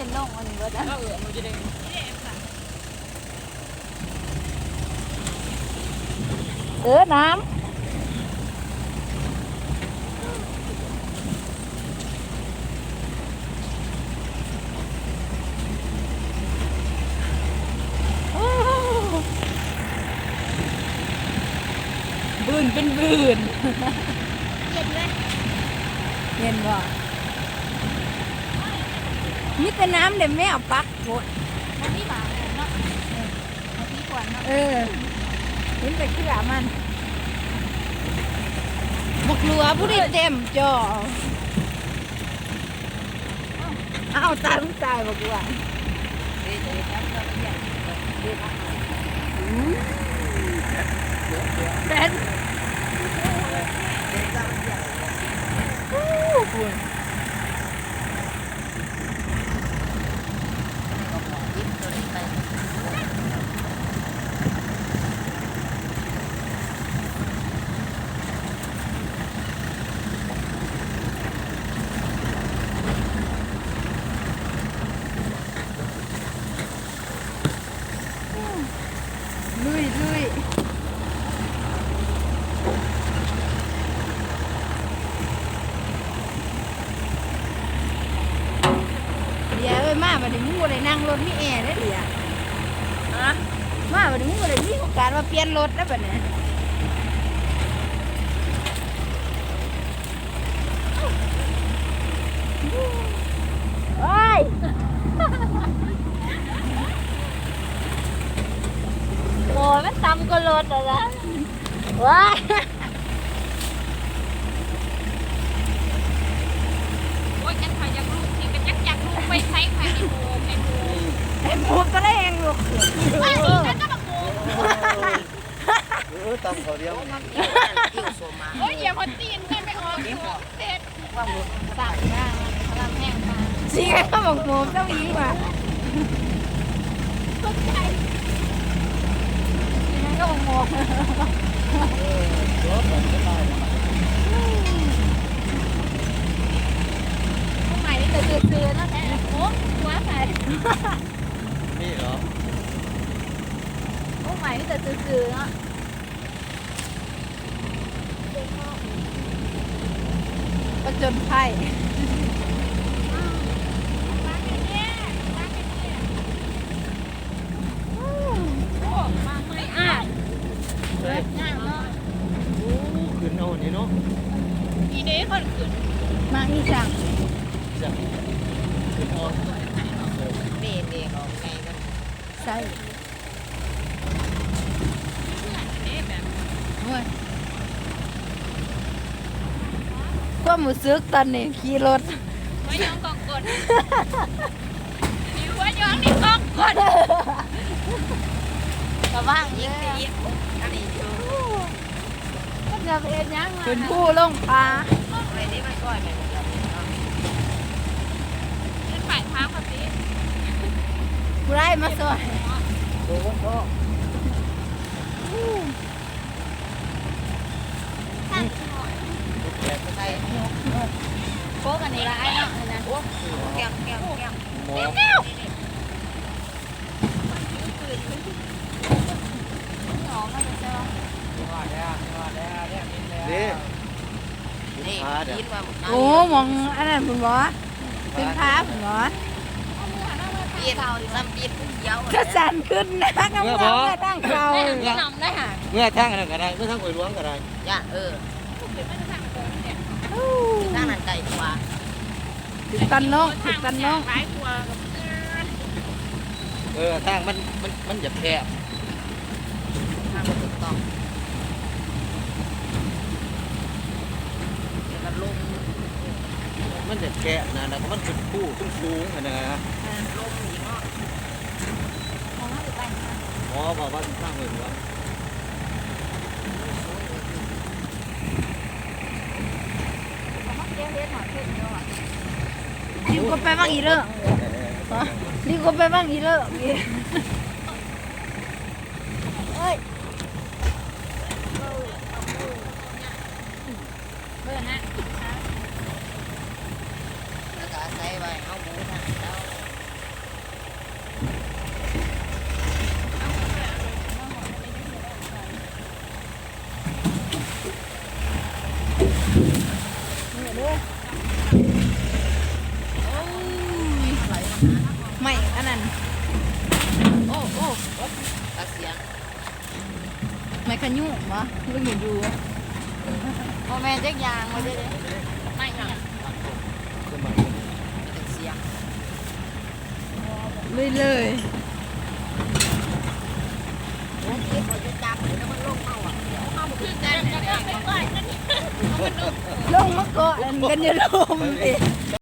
ເປັນນ້ອງອັນນີ້ບໍ່ຈັກ ເອີ ມັນຈະໄດ້ ເອີ ນ້ຳ ໂອ້ ບືນເປັນບືນ ເຢັນເລີຍ ເຫັນບໍ່? ມີແຕ່ນ້ຳແລະແມວປັກໂພດ ບໍ່ມີຫວານເນາະ ເອີ ເອົາທີ່ຂວັນເນາະ ເອີ ເຫັນແຕ່ເຄືອມັນ ບັກຫຼວຜູ້ນີ້ເຕັມຈໍ ເອົາ ຕາມສາຍບັກຫຼວ ແມ່ນ ໂອ້ ພຸ້ນ. ລຸຍ ລຸຍ ເດຍເອີຍ ມາບັດນີ້ມຶງບໍ່ໄດ້ນັ່ງລົດມີແອເດ້ເດຍ ຮະ ມາບັດນີ້ມຶງບໍ່ໄດ້ມີໂອກາດວ່າປ່ຽນລົດແລ້ວບັດນີ້. ໂອ້ຍ ໂອ້ຍ ມັນຕ່ຳກວ່າລົດແລ້ວນະ ວ້າຍ ໂອ້ຍ ຄັນຂ້ອຍຢາກລູບນີ້ ມັນຈັກຢາກລູບໄປໃສ ຂ້ອຍນີ້ໂອ້ຍ ໄອ້ໂອ້ຍ ໄອ້ໂອ້ຍ ກໍໄດ້ແຮງລູກຂຶ້ນ ເອີ ເອີ ຕຳເຂົ້າດຽວ ໂອ້ຍ ຢຽບຫົວຕີນກັນໄປອອກ ເສັດ ຕຳນາ ຕຳແຫ້ງມາ ຊິໃຫ້ເຮົາບັກໂມກເຈົ້າອີກວ່າ ສົນໃຈ ຊິໃຫ້ເຮົາບັກໂມກ ເອີ ຕົວເພິ່ນສະບາຍ ຜູ້ໃໝ່ນີ້ກໍຊື່ໆ ເນາະ ແທ້ ໂອ້ ຕົວໃສ່ ນີ້ເນາະ ຜູ້ໃໝ່ນີ້ກໍຊື່ໆ ເນາະ. ຜະຈົນໄພ ໂອ້ ມາໃໝ່ອາດ ເອີ ງາມເນາະ ໂອ້ ຂຶ້ນເອົານີ້ເນາະ ນີ້ເດ້ ເພິ່ນຂຶ້ນ ມາອີ່ສັງ ອີ່ສັງ ຂຶ້ນເອົາ ເດ້ ເດ້ ອອກໄງ ໃສ່ ໂອ້ຍ ຄວາມຮູ້ສຶກຕອນນີ້ຂີ່ລົດ ຫົວຍ້ອງກ້ອງກົ້ນ ມີຫົວຍ້ອງນີ້ກ້ອງກົ້ນ ລະວັງເດີ ເປັນຜູ້ລົງຜາ ຂຶ້ນໄປຖາມເຂົາຕິ ຜູ້ໃດມາຊ່ວຍ ໂອ້ໂຫ ໂຄກອັນນີ້ຫຼາຍເນາະ ນີ້ນະ ແກ້ວ ແກ້ວ ແກ້ວ ແກ້ວ ນີ້ ໂອ້ ໝ່ອງອັນນັ້ນພຸ້ນບໍ ຂຶ້ນຜາພຸ້ນບໍ ປີນ ສ່ຳປີນພູຂຽວ ກະສັນຂຶ້ນນະ ນ້ຳ ເມື່ອບໍ່ ເມື່ອທາງເກົ່າ ເມື່ອ ເມື່ອທາງອັນນັ້ນກະໄດ້ ເມື່ອທາງຫ້ວຍຫຼວງກະໄດ້ ຢ້ານ ເອີ ທາງນັ້ນໄກກວ່າ ຖືກຕັນນ້ອງ ຖືກຕັນນ້ອງ ເອີ ທາງມັນ ມັນ ມັນຢາກແຄບ ທາງບໍ່ຖືກຕ້ອງ ແລ້ວກໍລົງ ມັນຢາກແຄບນະ ແລ້ວກໍມັນຂຶ້ນພູ ສູງໆຫັ້ນນະ ລົງອີກເນາະ ບໍ່ ເວົ້າວ່າທາງເດີນວ່າ ລິ້ວກວ່າໄປບັກອີເລີ ລິ້ວກວ່າໄປບັກອີເລີ ເອີຍ ເບິ່ງນະ ແລ້ວກໍອາໄສວ່າເຮົາບໍ່ທັນເຈົ້າ. ໄມ້ອັນນັ້ນ ໂອ້ ໂອ້ ຕັດສຽງ ໄມ້ຂະຍຸບໍ? ຫຼື ໝູຢູ່? ບໍ່ແມ່ນຈັກຢ່າງວ່າເດ້ ໄມ້ຫຍັງ? ຕັດສຽງ ລຸຍເລີຍ. ລົງມາເກາະອັນກັນຢູ່ລຸ່ມເດ້.